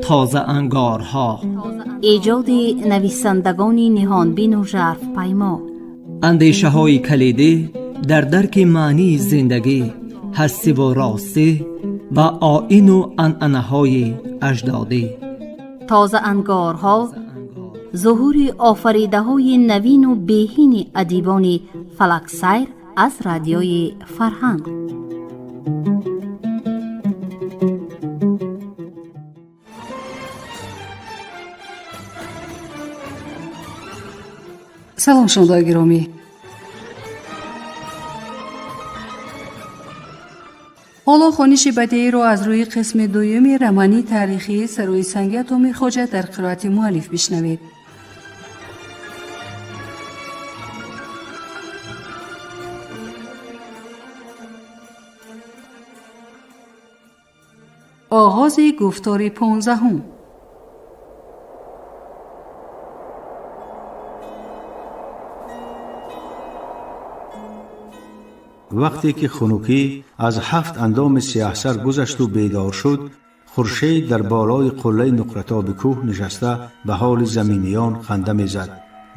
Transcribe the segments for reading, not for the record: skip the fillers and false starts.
Тозаангорҳо. Эҷоди нависандагони ниҳонбину жарфпаймо. Андешаҳои калидӣ дар дарки маънии зиндагӣ, ҳастиву ростӣ ва оину анъанаҳои аҷдодӣ. Тозаангорҳо, зуҳури офаридаҳои навину беҳини адибони фалаксайр аз Радиои Фарҳанг. Салом, шунавандаои гиромӣ. Ҳоло хониши бадеиро аз рӯи қисми дуюми романи таърихии Сарои санги Атоми Хоҷа дар қироати муаллиф бишнавед. Оғози гуфтори 15-ум. Вақте ки хунукӣ аз ҳафт андоми Сиёҳсар гузашту бедор шуд, Хуршед дар болои қуллаи нуқратоби кӯҳ нишаста, ба ҳоли заминиён ханда мезад.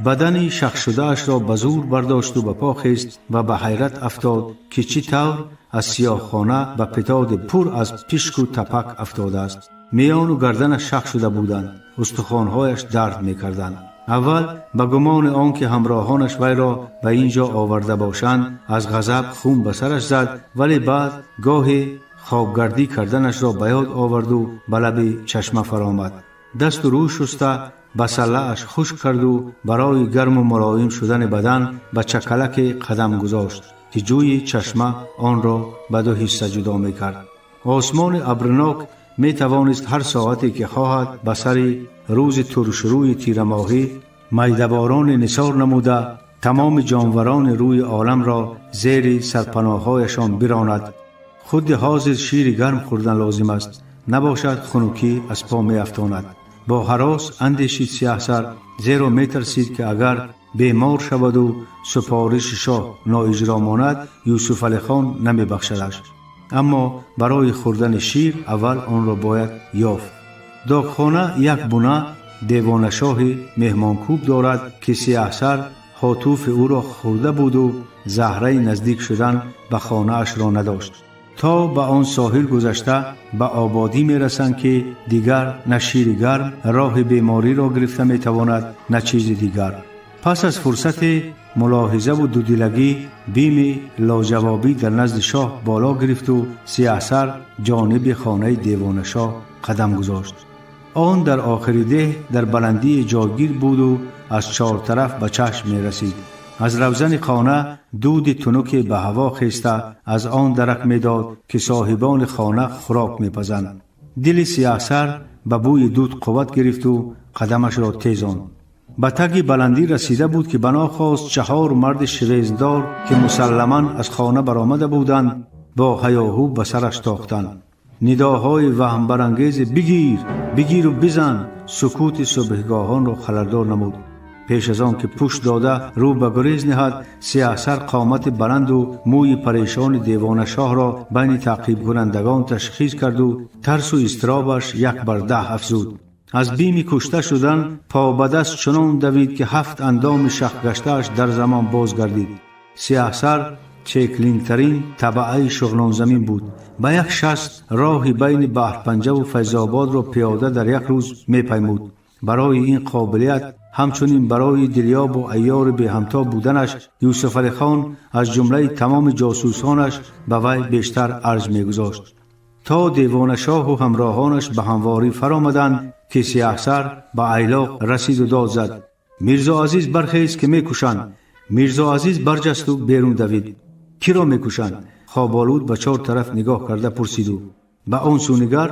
Бадани шахшудаашро ба зӯр бардошту ба по хест ва ба ҳайрат афтод, ки чӣ тавр аз сиёҳхона ба питоди пур аз пишку тапак афтодааст. Миёну гарданаш шах шуда буданд, устухонҳояш дард мекарданд. Аввал ба гумони он ки ҳамроҳонаш вайро ба ин ҷо оварда бошанд, аз ғазаб хун ба сараш зад, вале баъд гоҳе хобгардӣ карданашро ба ёд оварду ба лаби чашма фаромад. Дасту рӯ шуста, ба саллааш хушк карду барои гарму мулоим шудани бадан ба чакалаке қадам гузошт, ки ҷӯи чашма онро ба ду ҳисса ҷудо мекард. Осмони абрнок метавонист ҳар соате ки хоҳад, ба сари рӯзи туршрӯи тирамоҳӣ майдаборони нисор намуда, тамоми ҷонварони рӯи оламро зери сарпаноҳҳояшон биронад. Худи ҳозир шири гарм хӯрдан лозим аст, набошад хунукӣ аз по меафтонад. Бо ҳарос андешид Сиёҳсар, зеро метарсид, ки агар бемор шаваду супориши шоҳ ноиҷро монад, Юсуфалихон намебахшадаш. Аммо барои хӯрдани шир аввал онро бояд ёфт. Докхона як буна девонашоҳи меҳмонкӯб дорад, ки Сиёҳсар ҳотуфи ӯро хӯрда буду заҳраи наздик шудан ба хонаашро надошт. То ба он соҳил гузашта ба ободӣ мерасанд, ки дигар на шири гарм роҳи бемориро гирифта метавонад, на чизи дигар. Пас аз фурсате мулоҳизаву дуdiлагӣ, бими лоҷавобӣ дар назди шоҳ боло гирифту Сиёҳсар ҷониби хонаи девонашоҳ қадам гузошт. Он дар охири деҳ дар баландии ҷойгир буду аз чортараф ба чашм мерасид. Аз равзани хона дуди тунуке ба ҳаво хеста, аз он дарак медод, ки соҳибони хона хӯрок мепазанд. Дили Сиёҳсар ба бӯи дуд қувват гирифту қадамашро тезонд. Ба таги баландӣ расида буд, ки банохост чаҳор марди шивездор, ки мусалламан аз хона баромада буданд, бо ҳаёҳу ба сараш тохтанд. Нидоҳои ваҳмбарангези «Бигир, бигиру бизан» сукути субҳгоҳонро халалдор намуд. Пеш аз он ки пушт дода рӯ ба гурез ниҳад, Сиёҳсар қомати баланду мӯи парешони девонашоҳро байни таъқибкунандагон ташхис карду тарсу изтиробаш як бар даҳ афзуд. Аз бими кушта шудан побадаст чунон давид, ки ҳафт андоми шахгаштааш дар замон бозгардид. Сиёҳсар чеклингтарин табаъаи шуғнонзамин буд. Ба як шаст роҳи байни Баҳрпанҷаву Файзободро пиёда дар як рӯз мепаймуд. Барои ин қобилият, ҳамчунин барои дилёбу айёри беҳамто буданаш, Юсуфалихон аз ҷумлаи тамоми ҷосусонаш ба вай бештар арҷ мегузошт. То девонашоҳу ҳамроҳонаш ба ҳамворӣ фаромаданд, ки Сиёҳсар ба айлоқ расиду дод зад: «Мирзоазиз, бархез, ки мекушанд!» Мирзоазиз барҷасту берун давид. «Киро мекушанд?» Хоболуд ба чор тараф нигоҳ карда пурсиду ба он сӯ нигар.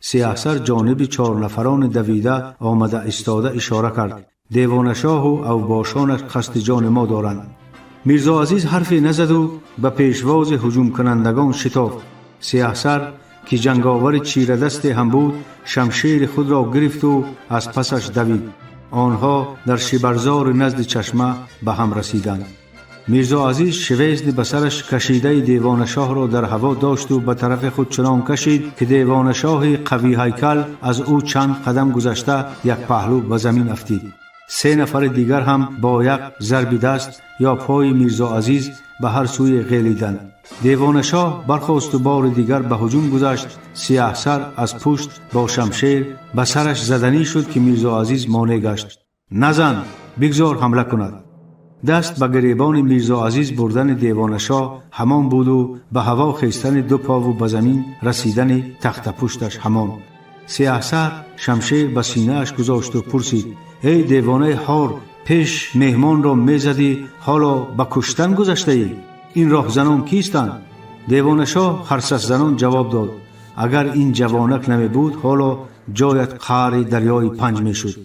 Сиёҳсар ҷониби чорнафарони давида омада истода ишора кард: «Девонашоҳу авбошонаш қасди ҷони мо доранд». Мирзоазиз ҳарфе назаду ба пешвози ҳуҷумкунандагон шитофт. Сиёҳсар, ки ҷанговари чирадасте ҳам буд, шамшери худро гирифту аз пасаш давид. Онҳо дар шибарзори назди чашма ба ҳам расиданд. Мирзо Азиз шивезни ба сараш кашидаи девонашоҳро дар ҳаво дошту ба тарафи худ чунон кашид, ки девонашоҳи қавиҳайкал аз ӯ чанд қадам гузашта як паҳлӯ ба замин афтид. Се нафари дигар ҳам бо як зарби даст ё пои Мирзо Азиз ба ҳар сӯе ғелиданд. Девонашоҳ бархосту бори дигар ба ҳуҷум гузашт. Сияҳсар аз пушт бо шамшер ба сараш заданӣ шуд, ки Мирзо Азиз монеъ гашт. Назан, бигзор ҳамла кунад. Даст ба гиребони Мирзо Азиз бурдани девонашоҳ ҳамон буду ба ҳаво хестани ду пову ба замин расидани тахтапушташ ҳамон. Сияҳсар шамшер ба синааш гузошту пурсид: эй девонаи ҳор, пеш меҳмонро мезадӣ, ҳоло ба куштан гузаштаӣ? Ин роҳзанон кистанд? Девонашоҳ харсасзанон ҷавоб дод: агар ин ҷавонак намебуд, ҳоло ҷоят қаъри дарёи Панҷ мешуд.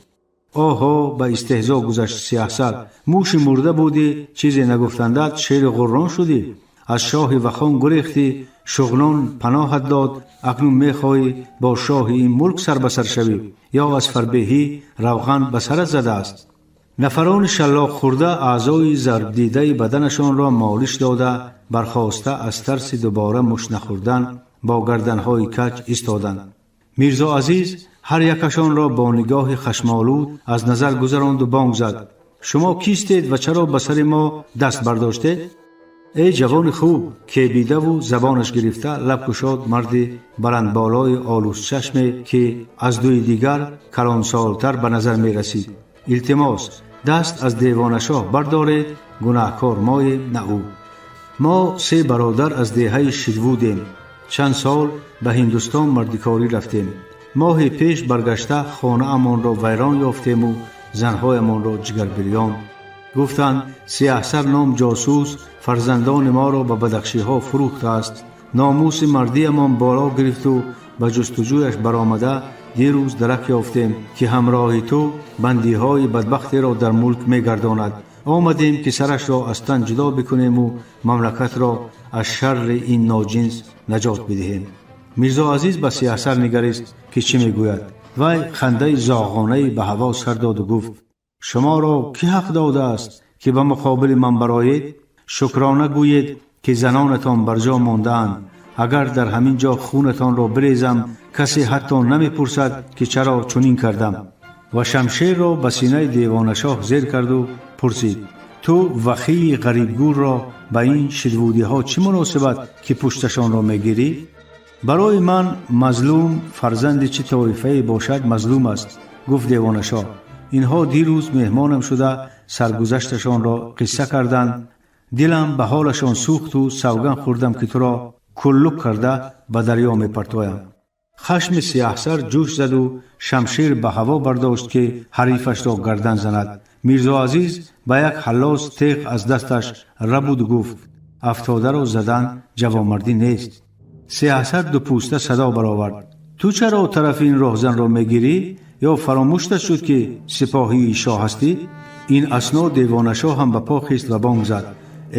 Оҳо, ба истеҳзо гузашт Сияҳсар, муши мурда будӣ, чизе нагуфтандат шери ғуррон шудӣ, аз шоҳи Вахон гурехтӣ, Шуғнон паноҳат дод, акнун мехоҳӣ бо шоҳи ин мулк сар ба сар шавӣ, ё аз фарбеҳӣ равған ба сарат задааст? Нафарони шаллоқ хӯрда аъзои зарбдидаи баданашонро молиш дода, бархоста аз тарси дубора мушт нахӯрдан бо гарданҳои каҷ истоданд. Мирзо Азиз ҳар якашонро бо нигоҳи хашмолуд аз назар гузаронду бонг зад: шумо кистед ва чаро ба сари мо даст бардоштед? Эй ҷавони хуб, кебидаву забонаш гирифта лаб кушод марди баландболои олусчашме, ки аз дуи дигар калонсолтар ба назар мерасид. Илтимос, даст аз девонашоҳ бардоред, гунаҳкор моем, на ӯ. Мо се бародар аз деҳаи Шидвудем. Чанд сол ба Ҳиндустон мардикорӣ рафтем. Моҳи пеш баргашта хонаамонро вайрон ёфтему занҳоямонро ҷигарбирён. Гуфтанд, Сияҳсар ном ҷосус фарзандони моро ба бадахшиҳо фурӯхтааст. Номуси мардиямон боло гирифту ба ҷустуҷӯяш баромада дирӯз дарак ёфтем, ки ҳамроҳи ту бандиҳои бадбахтеро дар мулк мегардонад. Омадем, ки сарашро аз тан ҷудо бикунему мамлакатро аз шарри ин ноҷинс наҷот бидиҳем. Мирзо Азиз ба Сияҳсар нигарист, ки чӣ мегӯяд. Вай хандаи зоғонае ба ҳаво сар доду гуфт: шуморо кӣ ҳақ додааст, ки ба муқобили ман бароед? Шукрона гӯед, ки занонатон бар ҷо мондаанд. Агар дар ҳамин ҷо хунатонро бирезам, касе ҳатто намепурсад, ки чаро чунин кардам. Ва шамшерро ба синаи девонашоҳ зер карду пурсид: ту вахии ғарибгӯрро ба ин шидвудиҳо чӣ муносибат, ки пушташонро мегирӣ? Барои ман мазлум фарзанди чӣ тоифае бошад, мазлум аст, гуфт девонашоҳ. Инҳо дирӯз меҳмонам шуда саргузашташонро қисса карданд. Дилам ба ҳолашон сӯхту савган хӯрдам, ки туро куллук карда ба дарё мепартоям. Хашми Сияҳсар ҷӯш заду шамшер ба ҳаво бардошт, ки ҳарифашро гардан занад. Мирзо Азиз ба як ҳаллос теғ аз дасташ рабуду гуфт: афтодаро задан ҷавонмардӣ нест. Сияҳсар дупӯста садо баровард: ту чаро тарафи ин роҳзанро мегирӣ? Ё фаромӯштат шуд, ки сипоҳии шоҳ ҳастӣ? Ин асно девонашоҳ ҳам ба по хист ва бонг зад: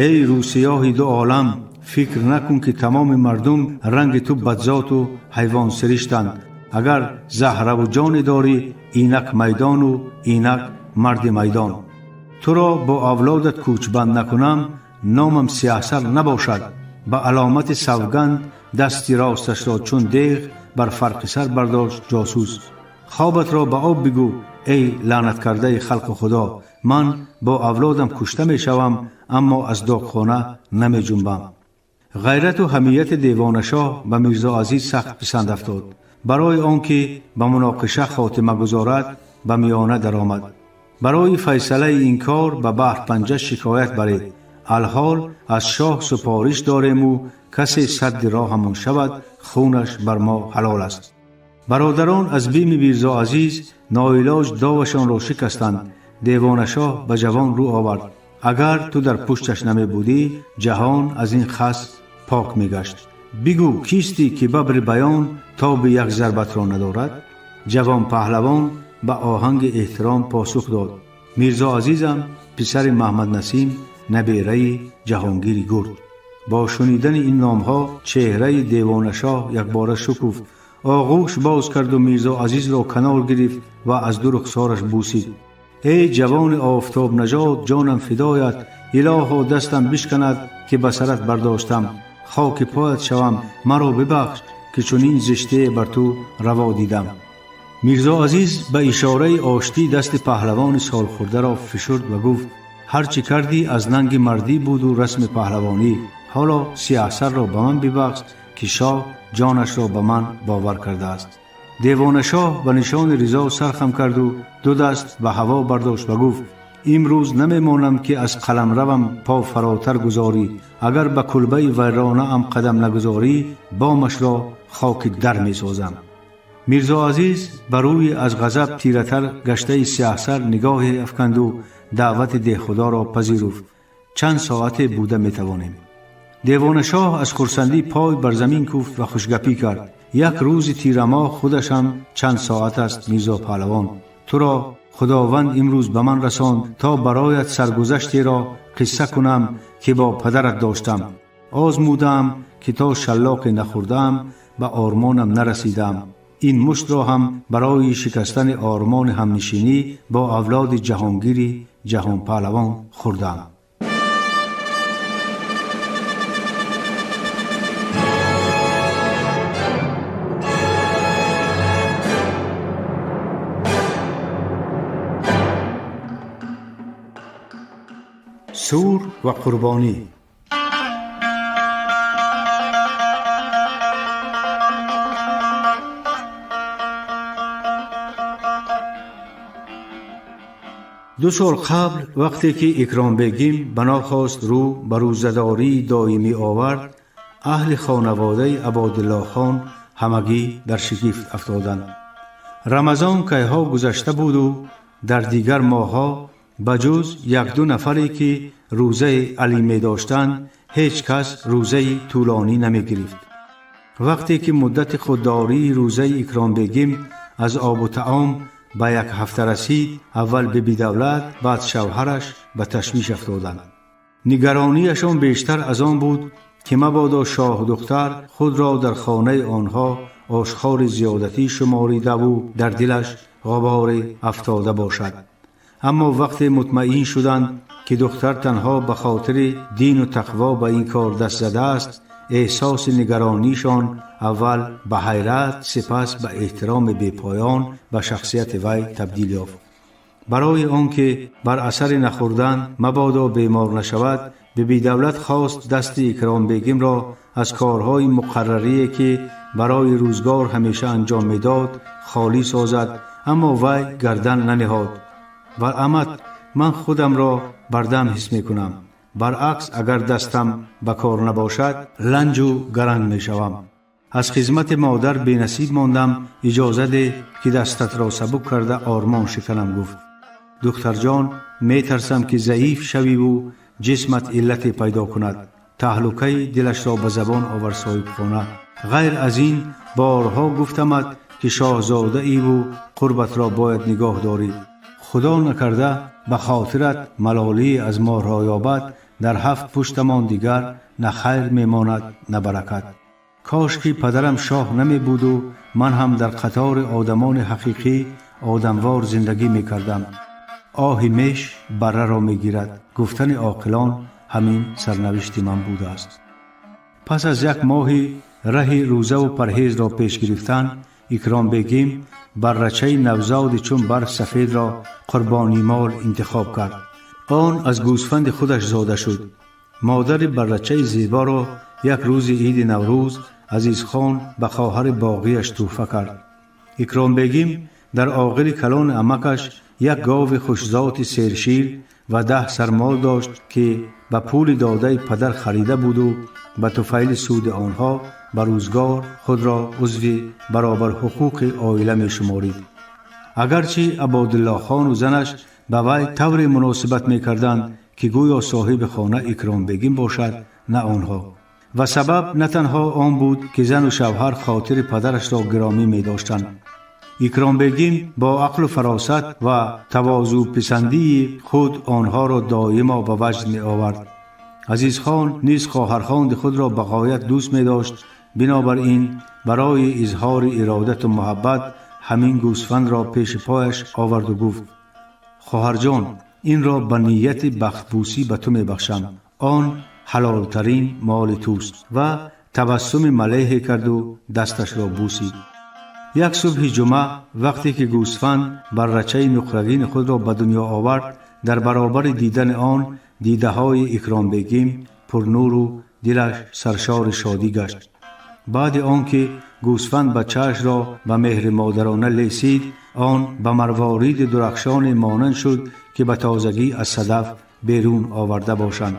эй рӯсиёҳи ду олам, фикр накун, ки тамоми мардум ранги ту бадзоту ҳайвонсириштанд. Агар заҳраву ҷоне дорӣ, инак майдону инак марди майдон. Туро бо авлодат кӯчбанд накунам, номам Сияҳсар набошад. Ба аломати савганд дасти росташро чун деғ бар фарқи сар бардошт ҷосус. Хобатро ба об бигӯ, эй лаънаткардаи халқу худо, ман бо авлодам кушта мешавам, аммо аз доғхона намеҷунбам. Ғайрату ҳамияти девонашоҳ ба Мирзо Азиз сахт писанд афтод. Барои он ки ба муноқиша хотима гузорад, ба миёна даромад. Барои файсалаи ин кор ба Баҳр Панҷа шикоят баред. Алҳол аз шоҳ супориш дорему касе садди роҳамон шавад, хунаш бар мо ҳалол аст. Бародарон аз бими Мирзо Азиз ноилоҷ довашонро шикастанд. Девонашоҳ ба ҷавон рӯ овард: агар ту дар пушташ намебудӣ, ҷаҳон аз ин хас пок мегашт. Бигӯ, кистӣ, ки бабри баён тоби як зарбатро надорад? Ҷавон паҳлавон ба оҳанги эҳтиром посух дод: Мирзо Азизам, писари Маҳмаднасим, набераи Ҷаҳонгири Гурд. Бо шунидани ин номҳо чеҳраи девонашоҳ якбора шукуфт. Оғӯш боз карду Мирзо Азизро канор гирифт ва аз ду рухсораш бусид. Эй ҷавони офтобнажод, ҷонам фидоят, Илоҳо, дастам бишканад, ки ба сарат бардоштам. Хоки поят шавам, маро бибахш, ки чунин зиштие бар ту раво дидам. Мирзо Азиз ба ишораи оштӣ дасти паҳлавони солхӯрдаро фишурд ва гуфт: ҳар чӣ кардӣ, аз нанги мардӣ буду расми паҳлавонӣ. Ҳоло Сиёҳсарро ба ман бибахш, ки шоҳ ҷонашро ба ман бовар кардааст. Девонашоҳ ба нишони ризо сархам карду ду даст ба ҳаво бардошт ва гуфт: имрӯз намемонам, ки аз қаламравам по фаротар гузорӣ. Агар ба кулбаи вайронаам қадам нагузорӣ, бомашро хоки дар месозам. Мирзо Азиз ба рӯи аз ғазаб тиратар гаштаи Сиёҳсар нигоҳе афканду даъвати деҳхудоро пазируфт. Чанд соате буда метавонем. Девонашоҳ аз хурсандӣ пой бар замин куфт ва хушгапӣ кард. Як рӯзи тирамоҳ худашам чанд соат аст, мирзо паҳлавон. Туро Худованд имрӯз ба ман расонд, то бароят саргузаштеро қисса кунам, ки бо падарат доштам. Озмудаам, ки то шаллоқе нахӯрдаам, ба ормонам нарасидаам. Ин муштро ҳам барои шикастани ормони ҳамнишинӣ бо авлоди ҷаҳонгири ҷаҳонпаҳлавон хӯрдаам. Сур ва қурбонӣ. 2 сол қабл, вақте ки Икромбегим ба нохост рӯ ба рӯзадории доимӣ овард, аҳли хонаводаи Абодиллохон ҳамагӣ дар шигифт афтоданд. Рамазон кайҳо гузашта буду дар дигар моҳҳо ба ҷуз як-ду нафаре, ки рӯзаи алӣ медоштанд, ҳеҷ кас рӯзаи тӯлонӣ намегирифт. Вақте ки муддати худдории рӯзаи Икромбегим аз обу таом ба як ҳафта расид, аввал Бибидавлат, баъд шавҳараш ба ташвиш афтоданд. Нигаронияшон бештар аз он буд, ки мабодо шоҳдухтар худро дар хонаи онҳо ошхори зиёдатӣ шуморидаву дар дилаш ғуборе афтода бошад. Аммо вақте мутмаин шуданд, ки духтар танҳо ба хотири дину тақво ба ин кор даст задааст, эҳсоси нигаронишон аввал ба ҳайрат, сипас ба эҳтироми бепоён ба шахсияти вай табдил ёфт. Барои он ки бар асари нахӯрдан мабодо бемор нашавад, Бибидавлат хост дасти Икромбегимро аз корҳои муқаррарие, ки барои рӯзгор ҳамеша анҷом медод, холӣ созад, аммо вай гардан наниҳод. Баръамад, ман худамро бардам ҳис мекунам. Баръакс, агар дастам ба кор набошад, ланҷу гаранг мешавам. Аз хизмати модар бенасиб мондам. Иҷоза деҳ, ки дастатро сабук карда ормон шиканам, гуфт. Духтарҷон, метарсам, ки заиф шавиву ҷисмат иллате пайдо кунад, таҳлукаи дилашро ба забон овар соҳибхона. Ғайр аз ин, борҳо гуфтамад, ки шоҳзодаиву қурбатро бояд нигоҳ дорӣ. Худо накарда ба хотират малолӣ аз мо роҳ ёбад, дар ҳафт пуштамон дигар на хайр мемонад, на баракат. Кош ки падарам шоҳ намебуду ман ҳам дар қатори одамони ҳақиқӣ одамвор зиндагӣ мекардам. Оҳи меш барраро мегирад, гуфтани оқилон ҳамин сарнавишти ман будааст. Пас аз як моҳи раҳи рӯзаву парҳезро пеш гирифтан, Икромбегим баррачаи навзоди чун барф сафедро қурбонимол интихоб кард. Он аз гӯсфанди худаш зода шуд. Модари баррачаи зеборо як рӯзи иди Наврӯз Азизхон ба хоҳари боғияш тӯҳфа кард. Икромбегим дар оғили калони амакаш як гови хушзоти сершир ва 10 сармол дошт, ки ба пули додаи падар харида буду ба туфайли суди онҳо ба рӯзгор худро узви баробарҳуқуқи оила мешуморид. Агарчи Абодиллохону занаш ба вай тавре муносибат мекарданд, ки гӯё соҳиби хона Икромбегим бошад, на онҳо. Ва сабаб на танҳо он буд, ки зану шавҳар хотири падарашро гиромӣ медоштанд. Икромбегим бо ақлу фаросат ва тавозӯписандии худ онҳоро доимо ба ваҷд меовард. Азизхон низ хоҳархонди худро ба ғоят дӯст медошт. Бинобар ин барои изҳори иродату муҳаббат ҳамин гӯсфандро пеши пояш оварду гуфт: хоҳарҷон, Инро ба нияти бахтбӯсӣ ба ту мебахшам. Он ҳалолтарин моли туст. Ва табассуми малеҳе карду дасташро бӯсид. Як субҳи ҷумъа, вақте ки гӯсфанд баррачаи нуқрагини худро ба дунё овард, дар баробари дидани он дидаҳои Икромбегим пурнуру дилаш саршори шодӣ гашт. Баъди он ки гӯсфанд бачаашро ба меҳри модарона лесид, он ба марвориди дурахшоне монанд шуд, ки ба тозагӣ аз садаф берун оварда бошанд.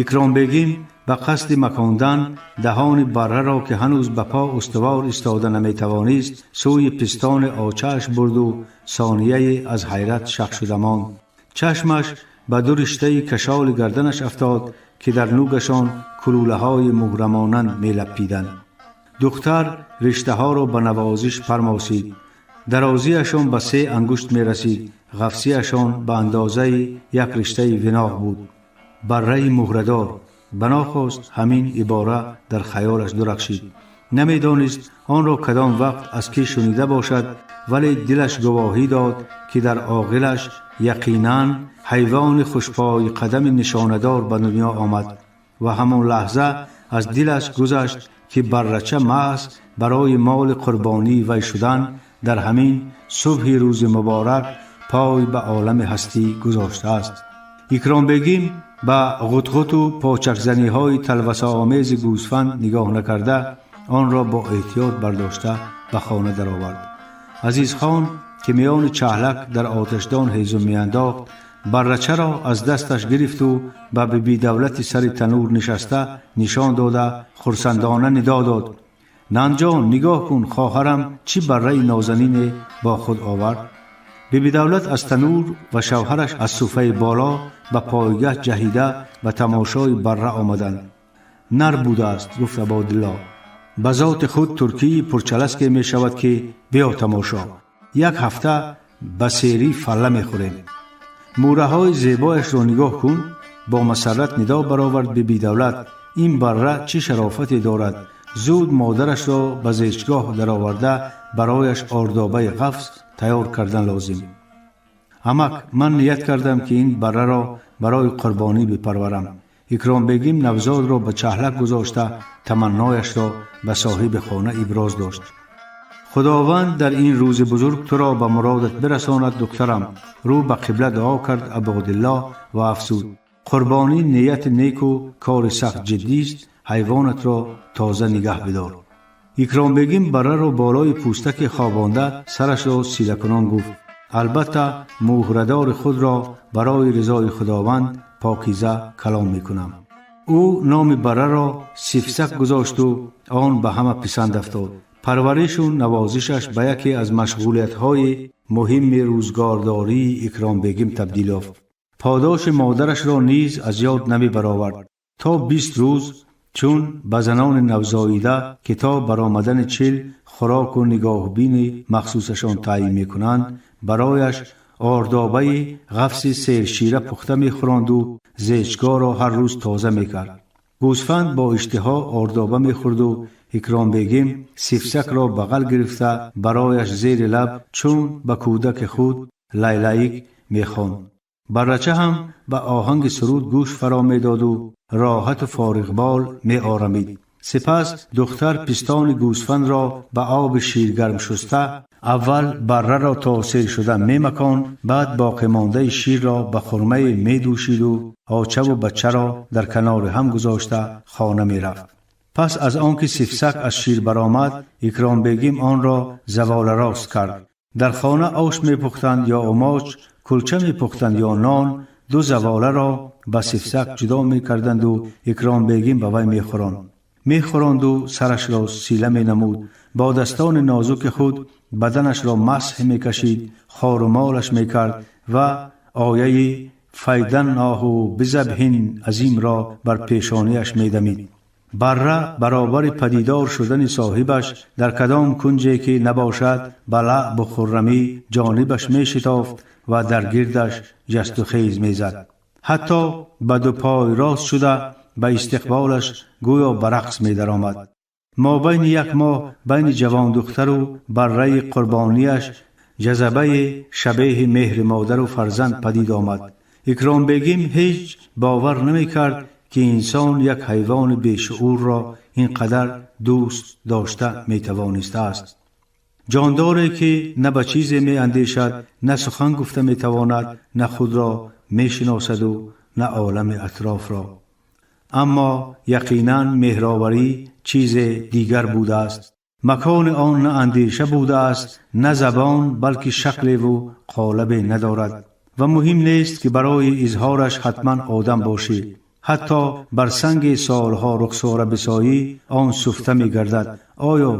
Икромбегим ба қасди макондан даҳони барраро, ки ҳанӯз ба по устувор истода наметавонист, сӯи пистони очааш бурду сонияе аз ҳайрат шах шуда монд. Чашмаш ба ду риштаи кашоли гарданаш афтод, ки дар нӯгашон кулулаҳои муҳрамонанд мелаппиданд. Духтар риштаҳоро ба навозиш пармосид. Дарозиашон ба се ангушт мерасид, ғафсиашон ба андозаи як риштаи виноғ буд. Барраи муҳрадор. Ба нохост ҳамин ибора дар хаёлаш дурахшид. Намедонист, онро кадом вақт аз кӣ шунида бошад, вале дилаш гувоҳӣ дод, ки дар оғилаш яқинан ҳайвони хушпои қадами нишонадор ба дунё омад. Ва ҳамон лаҳза аз дилаш гузашт, ки баррача маҳз барои моли қурбонии вай шудан дар ҳамин субҳи рӯзи муборак пой ба олами ҳастӣ гузоштааст. Икромбегим ба ғутғуту почакзаниҳои талвасаомези гӯсфанд нигоҳ накарда, онро бо эҳтиёт бардошта ба хона даровард. Азизхон, ки миёни чаҳлак дар оташдон ҳезум меандохт, баррачаро аз дасташ гирифту ба Бибидавлати сари танӯр нишаста нишон дода, хурсандона нидо дод: «Нанҷон, нигоҳ кун, хоҳарам чӣ барраи нозанине бо худ овард!» Бибидавлат аз танӯр ва шавҳараш аз суфаи боло ба пойгаҳ ҷаҳида ба тамошои барра омаданд. «Нар будааст», гуфт Абодилло. «Ба зоти худ туркии пурчаласке мешавад, ки биё тамошо. Як ҳафта ба серӣ фалла мехӯрем. Мӯраҳои зебояшро нигоҳ кун», бо масаррат нидо баровард Бибидавлат. «Ин барра чӣ шарофате дорад! Зуд модарашро ба зечгоҳ дароварда, барояш ордобаи ғафз тайёр кардан лозим. Амак, ман ният кардам, ки ин барраро барои қурбонӣ бипарварам». Икромбегим навзодро ба чаҳлак гузошта, таманнояшро ба соҳиби хона иброз дошт. «Худованд дар ин рӯзи бузург туро ба муродат бирасонад, духтарам», рӯ ба қибла дуо кард Абодилло ва афзуд: «Қурбонӣ нияти неку кори сахт ҷиддист. Ҳайвонатро тоза нигаҳ бидор». Икромбегим барраро болои пӯстаке хобонда, сарашро силакунон гуфт: «Албатта, муҳрадори худро барои ризои Худованд покиза калон мекунам». Ӯ номи барраро Сифсак гузошту он ба ҳама писанд афтод. Парваришу навозишаш ба яке аз машғулиятҳои муҳимми рӯзгордории Икромбегим табдил ёфт. Подоши модарашро низ аз ёд намебаровард. То 20 рӯз, чун ба занони навзоида, ки то баромадани чил хӯроку нигоҳбини махсусашон таъйин мекунанд, барояш ордобаи ғафси сершира пухта мехӯронду зечгоҳро ҳар рӯз тоза мекард. Гӯсфанд бо иштиҳо ордоба мехӯрду Икромбегим Сифсакро бағал гирифта, барояш зери лаб чун ба кӯдаки худ лайлаик мехонд. Баррача ҳам ба оҳанги суруд гӯш фаро медоду роҳату фориғбол меорамид. Сипас духтар пистони гӯсфандро ба оби ширгарм шуста, аввал барраро то сер шуда мемаконд, баъд боқимондаи ширро ба хурмае медӯшиду очаву бачаро дар канори ҳам гузошта хона мерафт. Пас аз он ки Сифсак аз шир баромад, Икромбегим онро заволарост кард. Дар хона ош мепухтанд ё умоч, кулча мепухтанд ё нон, ду заволаро ба Сифсак ҷудо мекарданду Икромбегим ба вай мехӯронд. Мехӯронду сарашро сила менамуд, бо дастони нозуки худ баданашро масҳ мекашид, хорумолаш мекард ва ояи «فدیناه بذبح عظیم» ро бар пешониаш медамид. Барра баробари падидор шудани соҳибаш дар кадом кунҷе ки набошад, ба лаъбу хуррамӣ ҷонибаш мешитофт ва дар гирдаш ҷастухез мезад. Ҳатто ба ду пой рост шуда, ба истиқболаш гӯё ба рақс медаромад. Мобайни як моҳ байни ҷавондухтару барраи қурбонияш Ҷазабаи шабеҳи меҳри модару фарзанд падид омад. Икромбегим ҳеҷ бовар намекард, ки инсон як ҳайвони бешуурро ин қадар дӯст дошта метавонистааст. Ҷондоре, ки на ба чизе меандешад, на сухан гуфта метавонад, на худро мешиносаду на олами атрофро. Аммо яқинан меҳроварӣ чизе дигар будааст. Макони он на андеша будааст, на забон, балки шаклеву қолабе надорад. Ва муҳим нест, ки барои изҳораш ҳатман одам бошӣ. Ҳатто бар санги солҳо рухсора бисоӣ, он суфта мегардад. Оё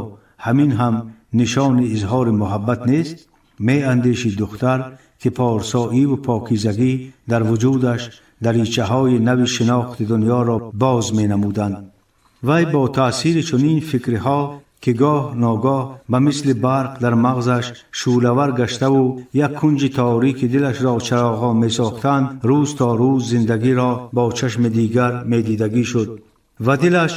ҳамин ҳам нишони изҳори муҳаббат нест? Меандешид духтар, ки порсоиву покизагӣ дар вуҷудаш даричаҳои нави шинохти дунёро боз менамуданд. Вай бо таъсири чунин фикриҳо, ки гоҳ ногоҳ ба мисли барқ дар мағзаш шӯълавар гаштаву як кунҷи торики дилашро чароғон месохтанд, рӯз то рӯз зиндагиро бо чашми дигар медидагӣ шуд ва дилаш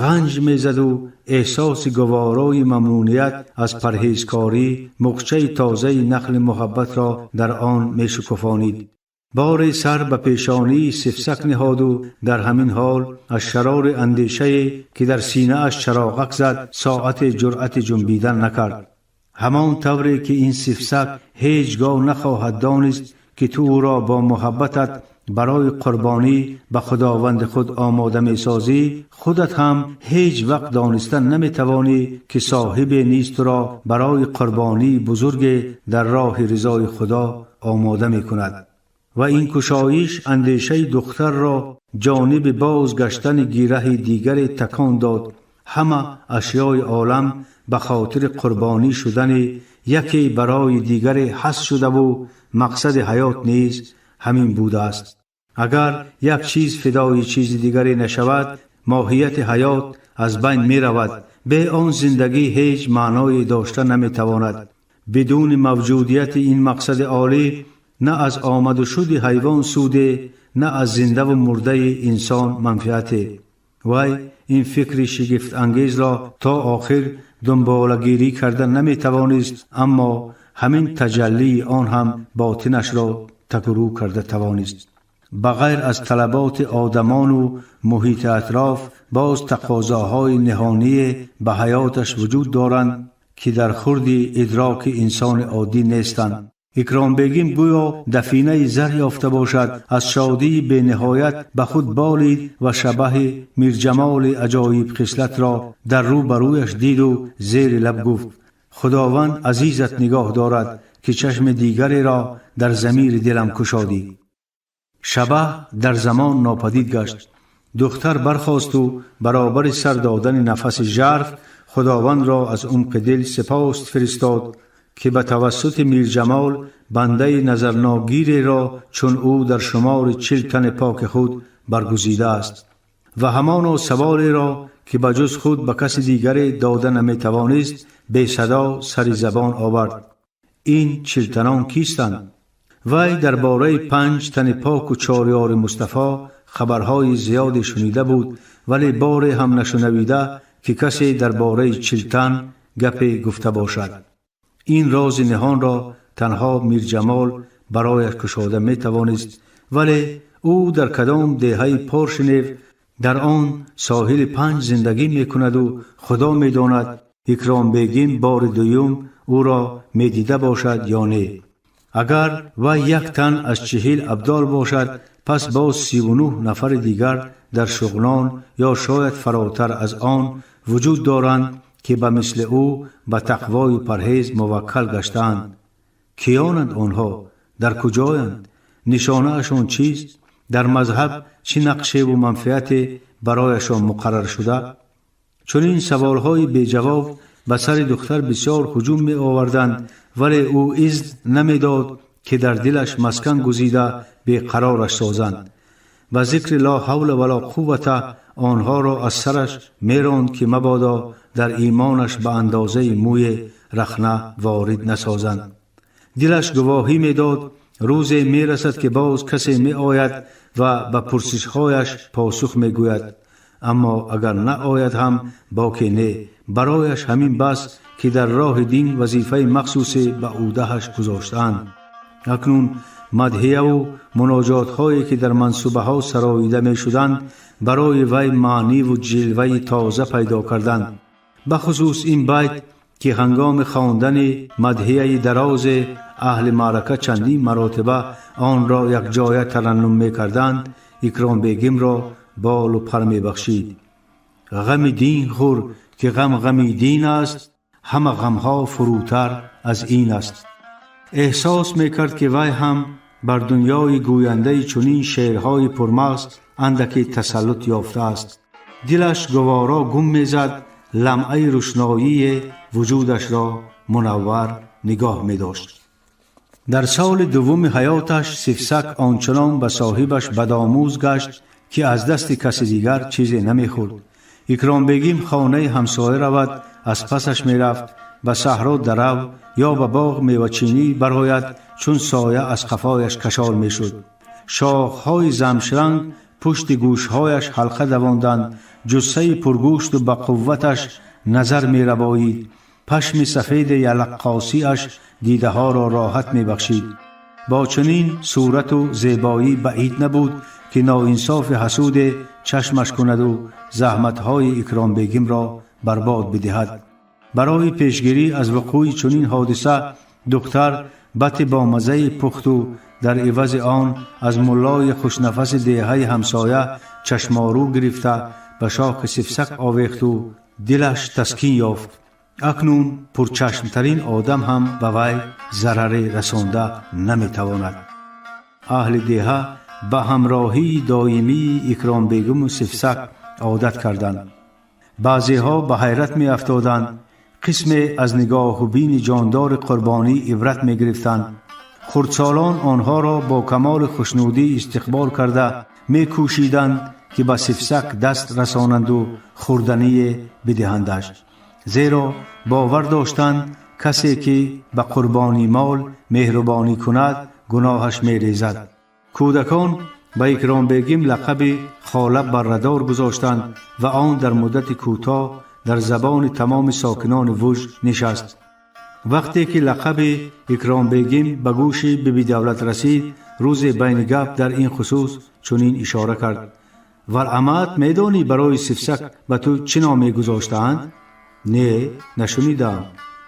ғанҷ мезаду эҳсоси гуворои мамнуният аз парҳезкорӣ муғчаи тозаи нахли муҳаббатро дар он мешукуфонид. Боре сар ба пешонии сифсак ниҳоду дар ҳамин ҳол аз шарори андешае, ки дар синааш чароғак зад, соате ҷуръати ҷунбидан накард. Ҳамон тавре ки ин сифсак ҳеҷ гоҳ нахоҳад донист, ки ту ӯро бо муҳаббатат барои қурбонӣ ба худованди худ омода месозӣ, худат ҳам ҳеҷ вақт дониста наметавонӣ, ки соҳибе низ туро барои қурбонии бузурге дар роҳи ризои Худо омода мекунад. Ва ин кушоиш андешаи духтарро ҷониби боз гаштани гираҳи дигаре такон дод. Ҳама ашёи олам ба хотири қурбонӣ шудани яке барои дигаре ҳаст шудаву мақсади ҳаёт низ ҳамин будааст. Агар як чиз фидои чизи дигаре нашавад, моҳияти ҳаёт аз байн меравад. Бе он зиндагӣ ҳеҷ маъное дошта наметавонад. Бидуни мавҷудияти ин мақсади олӣ на аз омаду шуди ҳайвон суде, на аз зиндаву мурдаи инсон манфиате. Вай ин фикри шигифтангезро то охир дунболагирӣ карда наметавонист, аммо ҳамин таҷаллии он ҳам ботинашро тагурӯ карда тавонист. Ба ғайр аз талаботи одамону муҳити атроф, боз тақозоҳои ниҳоние ба ҳаёташ вуҷуд доранд, ки дар хурди идроки инсони оддӣ нестанд. Икромбегим гӯё дафинаи зар ёфта бошад, аз шодии бениҳоят ба худ болид ва шабаҳи Мирҷамоли аҷоибхислатро дар рӯ ба рӯяш диду зери лаб гуфт: «Худованд азизат нигоҳ дорад, ки чашми дигареро дар замири дилам кушодӣ». Шабаҳ дар замон нопадид гашт. Духтар бархосту баробари сар додани нафаси жарф Худовандро аз умқи дил сипос фиристод, ки ба тавассути Мирҷамол бандаи назарногиреро чун ӯ дар шумори 40 тани поки худ баргузидааст. Ва ҳамоно саволеро, ки ба ҷуз худ ба каси дигаре дода наметавонист, бесадо сари забон овард: «Ин чилтанон кистанд?» Вай дар бораи панҷ тани поку чорёри Мустафо хабарҳои зиёде шунида буд, вале боре ҳам нашунавида, ки касе дар бораи чилтан гапе гуфта бошад. Ин рози ниҳонро танҳо Мирҷамол барояш кушода метавонист, вале ӯ дар кадом деҳаи Поршинев дар он соҳили Панҷ зиндагӣ мекунаду Худо медонад, Икромбегим бори дуюм ӯро медида бошад ё не. Агар вай як тан аз 40 абдол бошад, пас боз 39 нафари дигар дар Шуғнон ё шояд фаротар аз он вуҷуд доранд, ки ба мисли ӯ ба тақвою парҳез муваккал гаштаанд. Киёнанд онҳо? Дар куҷоянд? Нишонаашон чист? Дар мазҳаб чӣ нақшеву манфиате барояшон муқаррар шуда? Чунин саволҳои беҷавоб ба сари духтар бисёр ҳуҷум меоварданд, вале ӯ изн намедод, ки дар дилаш маскан гузида беқарораш созанд. Ба зикри ло ҳавла вало қуввата онҳоро аз сараш меронд, ки мабодо дар имонаш ба андозаи мӯе рахна ворид насозанд. Дилаш гувоҳӣ медод, рӯзе мерасад, ки боз касе меояд ва ба пурсишҳояш посух мегӯяд. Аммо агар наояд ҳам, боке не. Барояш ҳамин бас, ки дар роҳи дин вазифаи махсусе ба ӯдаҳаш гузоштаанд. Акнун мадҳияву муноҷотҳое, ки дар мансубаҳо сароида мешуданд, барои вай маъниву ҷилваи тоза пайдо карданд. Бахусус ин байт, ки ҳангоми хондани мадҳияи дарозе аҳли маърака чандин маротиба онро якҷоя тараннум мекарданд, Икромбегимро болу пар мебахшид. Ғами дин хӯр, ки ғам ғами дин аст, ҳама ғамҳо фурӯтар аз ин аст. Эҳсос мекард, ки вай ҳам бар дунёи гӯяндаи чунин шеърҳои пурмағз андаке тасаллут ёфтааст. Дилаш гуворо гум мезад, ламъаи рӯшноие вуҷудашро мунаввар нигоҳ медошт. Дар соли дуввуми ҳаёташ Сифсак ончунон ба соҳибаш бадомӯз гашт, ки аз дасти каси дигар чизе намехӯрд. Икромбегим хонаи ҳамсоя равад, аз пасаш мерафт, ба саҳро дарав ё ба боғ мевачинӣ барояд, чун соя аз қафояш кашол мешуд. Шохҳои замшранг пушти гӯшҳояш ҳалқа давонданд, ҷуссаи пургӯшту ба қувваташ назар мерабоид, пашми сафеди ялаққосиаш дидаҳоро роҳат мебахшид. Бо чунин сурату зебоӣ баъид набуд, ки ноинсофи ҳасуде чашмаш кунаду заҳматҳои Икромбегимро барбод бидиҳад. Барои пешгирӣ аз вуқӯи чунин ҳодиса духтар бати бомаззаи пухту дар ивази он аз муллои хушнафаси деҳаи ҳамсоя чашморӯ гирифта ба шохи Сифсак овехту дилаш таскин ёфт. Акнун пурчашмтарин одам ҳам ба вай зараре расонда наметавонад. Аҳли деҳа ба ҳамроҳии доимии Икромбегиму Сифсак одат карданд. Баъзеҳо ба ҳайрат меафтоданд, қисме аз нигоҳу бини ҷондори қурбонӣ ибрат мегирифтанд. Хурдсолон онҳоро бо камоли хушнудӣ истиқбол карда мекӯшиданд, ки ба Сифсак даст расонанду хӯрдание бидиҳандаш, зеро бовар доштанд, касе ки ба қурбонӣ мол меҳрубонӣ кунад, гуноҳаш мерезад. Кӯдакон ба Икромбегим лақаби Хола Баррадор гузоштанд ва он дар муддати кӯтоҳ дар забони тамоми сокинони Вуж нишаст. Вақте ки лақаби Икромбегим ба гӯши Бибидавлат расид, рӯзе байни гап дар ин хусус чунин ишора кард: «Валамат, медонӣ, барои Сифсак ба ту чӣ ном мегузоштаанд?» «Не, нашунидам»,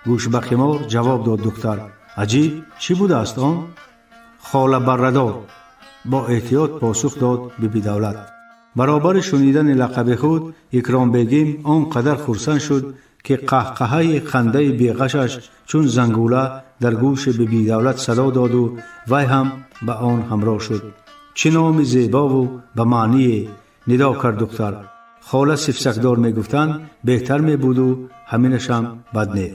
гӯш ба қимор ҷавоб дод духтар. «Аҷиб, чӣ будааст он?» «Хола Баррадор», бо эҳтиёт посух дод Бибидавлат. Баробари шунидани лақаби худ Икромбегим он қадар хурсанд шуд, ки қаҳқаҳаи хандаи беғашаш чун зангула дар гӯши Бибидавлат садо доду вай ҳам ба он ҳамроҳ шуд. «Чӣ номи зебову ба маъние!» нидо кард духтар. «Хола Сифсакдор мегуфтанд, беҳтар мебуду ҳаминашам бад не».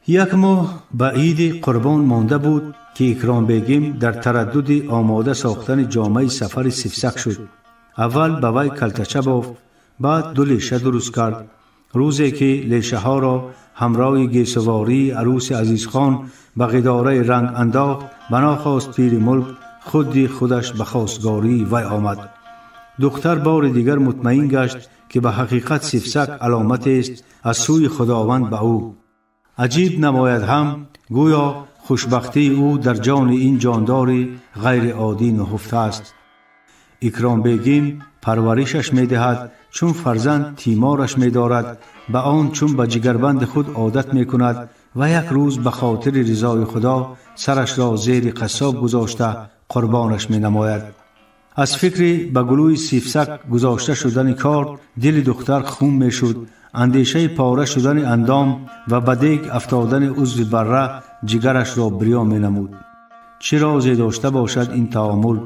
Як моҳ ба Иди Қурбон монда буд, ки Икромбегим дар тараддуди омода сохтани ҷомаи сафари Сифсак шуд. Аввал ба вай калтача бофт, баъд ду леша дуруст кард. Рӯзе ки лешаҳоро ҳамроҳи гесувории арӯси Азизхон ба ғидораи ранг андохт, банохост пири мулк худи худаш ба хостгории вай омад. Духтар бори дигар мутмаин гашт, ки ба ҳақиқат Сифсак аломатест аз сӯи Худованд ба ӯ. Аҷиб намояд ҳам, гӯё хушбахтии ӯ дар ҷони ин ҷондори ғайриоддӣ нуҳуфтааст. Икромбегим парваришаш медиҳад, чун фарзанд тимораш медорад, ба он чун ба ҷигарбанди худ одат мекунад ва як рӯз ба хотири ризои Худо сарашро зери қассоб гузошта қурбонаш менамояд. Аз фикри ба гулӯи Сифсак гузошта шудани кор дили духтар хун мешуд. Андешаи пора шудани андом ва ба дег афтодани узви барра ҷигарашро бирён менамуд. Чӣ розе дошта бошад ин таомул?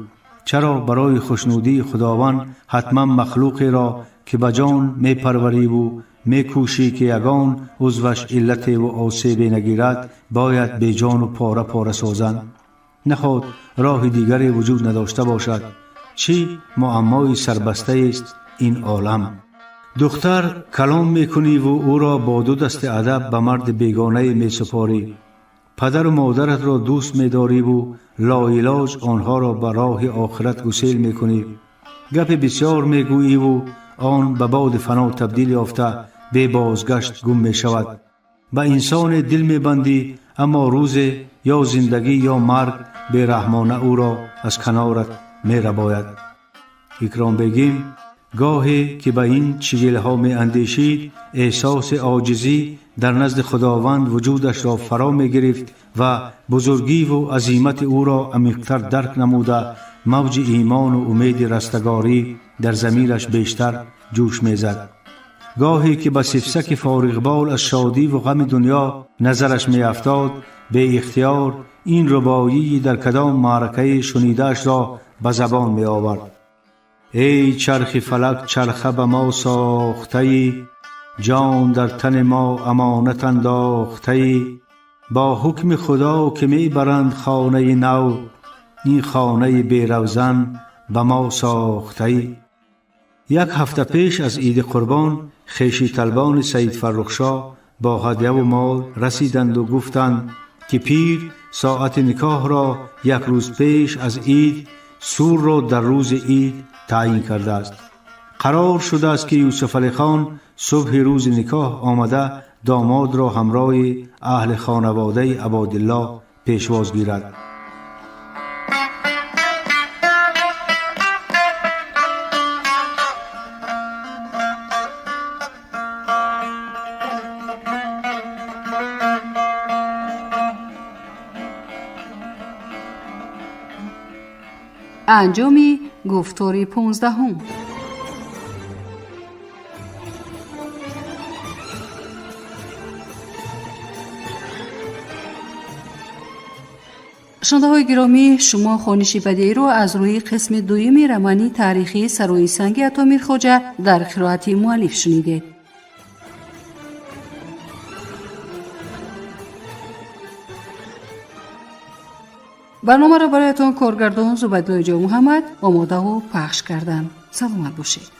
Чаро барои хушнудии Худованд ҳатман махлуқеро, ки ба ҷон мепарвариву мекӯшӣ, ки ягон узваш иллатеву осебе нагирад, бояд беҷону пора пора созанд? Наход роҳи дигаре вуҷуд надошта бошад? Чӣ муаммои сарбастаест ин олам! Духтар калом мекуниву ӯро бо ду дасти адаб ба марди бегонае месупорӣ. Падару модаратро дӯст медориву лоилоҷ онҳоро ба роҳи охират гусел мекунӣ. Гапи бисёр мегӯиву он ба боди фано табдил ёфта, Бебозгашт гум мешавад. Ба инсоне дил мебандӣ, аммо рӯзе ё зиндагӣ, ё марг бераҳмона ӯро аз канорат мерабояд. Икромбегим гоҳе ки ба ин чигилҳо меандешид, эҳсоси оҷизӣ дар назди Худованд вуҷудашро фаро мегирифт ва бузургиву азимати ӯро амиқтар дарк намуда, мавҷи имону умеди растагорӣ дар замираш бештар ҷӯш мезад. Гоҳе ки ба сифсаки фориғбол аз шодиву ғами дунё назараш меафтод, беихтиёр ин рубоии дар кадом маъракаи шунидаашро ба забон меовард: Эй чархи фалак, чарха ба мо сохтаӣ, ҷон дар тани мо амонат андохтаӣ, бо ҳукми Худо ки мебаранд хонаи нав, ин хонаи беравзан ба мо сохтаӣ. Як ҳафта пеш аз Иди Қурбон хеши талбони Саид Фаррухшоҳ бо ҳадяву мол расиданду гуфтанд, ки пир соати никоҳро як рӯз пеш аз ид, сурро дар рӯзи ид таъйин кардааст. Қарор шудааст, ки Юсуфалихон субҳи рӯзи никоҳ омада, домодро ҳамроҳи аҳли хонаводаи Абодиллоҳ пешвоз гирад. Анҷоми гуфтори 15-ум. Шунавандаҳои гиромӣ, шумо хониши бадеиро аз рӯи қисми дуюми романи таърихии Сарои санги Ато Мирхоҷа дар қироати муаллиф шунидед. Барномаро бароятон коргардон Зубайдуллои Ҷонмуҳаммад омодаву пахш карданд. Саломат бошед.